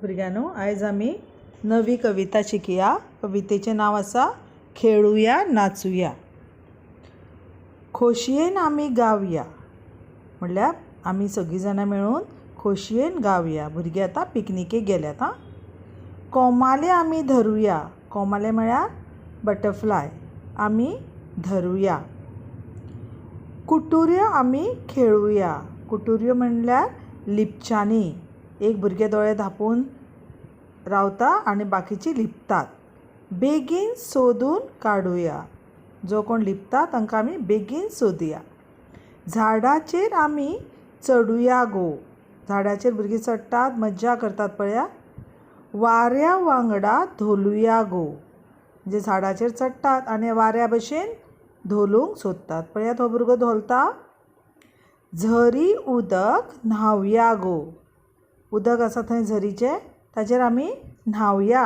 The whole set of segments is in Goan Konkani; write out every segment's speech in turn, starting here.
भुरग्यांनो, आयज आमी नवी कविता शिकया. कवितेचें नांव आसा खेळुया नाचुया. खोशयेन आमी गावया, म्हणल्यार आमी सगळीं जाणां मेळून खोशयेन गावया. भुरगीं आतां पिकनिकेक गेल्यात. आं, कोमाले आमी धरुया. कोमाले म्हळ्यार बटरफ्लाय, आमी धरुया. कुटुऱ्यो आमी खेळुया. कुटुऱ्यो म्हणल्यार लिपच्यांनी. एक भुरगें दोळे धांपून रावता आनी बाकीचीं लिपतात. बेगीन सोदून काडुया. जो कोण लिपता तांकां आमी बेगीन सोदुया. झाडाचेर आमी चडुया गो. झाडाचेर भुरगीं चडटात, मज्जा करतात पळया. वाऱ्या वांगडा धोलुया गो. म्हणजे झाडाचेर चडटात आनी वाऱ्या भशेन धोलूंक सोदतात. पळयात, हो भुरगो धोलता. झरी उदक न्हावया गो. उदक आसा थंय झरीचें, ताचेर आमी न्हावया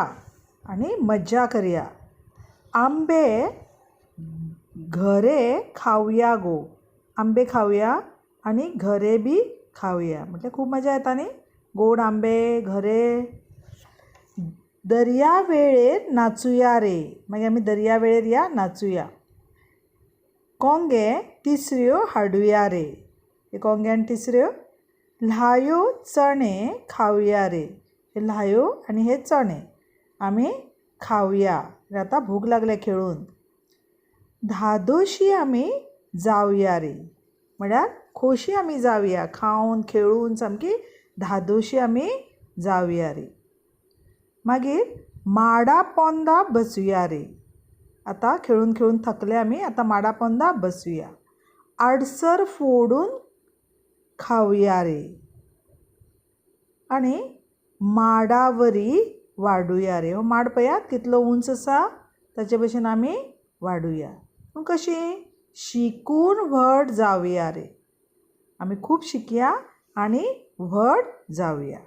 आनी मज्जा करया. आंबे घरे खावया गो. आंबे खावया आनी घरे बी खावया, म्हटल्यार खूब मजा येता न्ही. गोड आंबे, घरे. दर्या वेळेर नाचुया रे. मागीर आमी दर्या वेळेर या नाचुया. कोंगे तिसऱ्यो हाडुया रे. हे कोंगे आनी तिसऱ्यो. ल्हायो चणे खावया रे. हे ल्हायो आनी हे चणे आमी खावया. आतां भूक लागल्या खेळून. धादोशी आमी जावया रे, म्हळ्यार खोशी आमी जावया. खावन खेळून सामकी धादोशी आमी जावया रे. मागीर माडा पोंदा बसुया रे. आतां खेळून खेळून थकले आमी, आतां माडा पोंदा बसुया. आडसर फोडून खावया रे आनी माडावरी वाडुया रे. हो माड पळयात कितलो उंच आसा, ताचे भशेन आमी वाडुया. पूण कशीं? शिकून व्हड जावया रे. आमी खूब शिकया आनी व्हड जावया.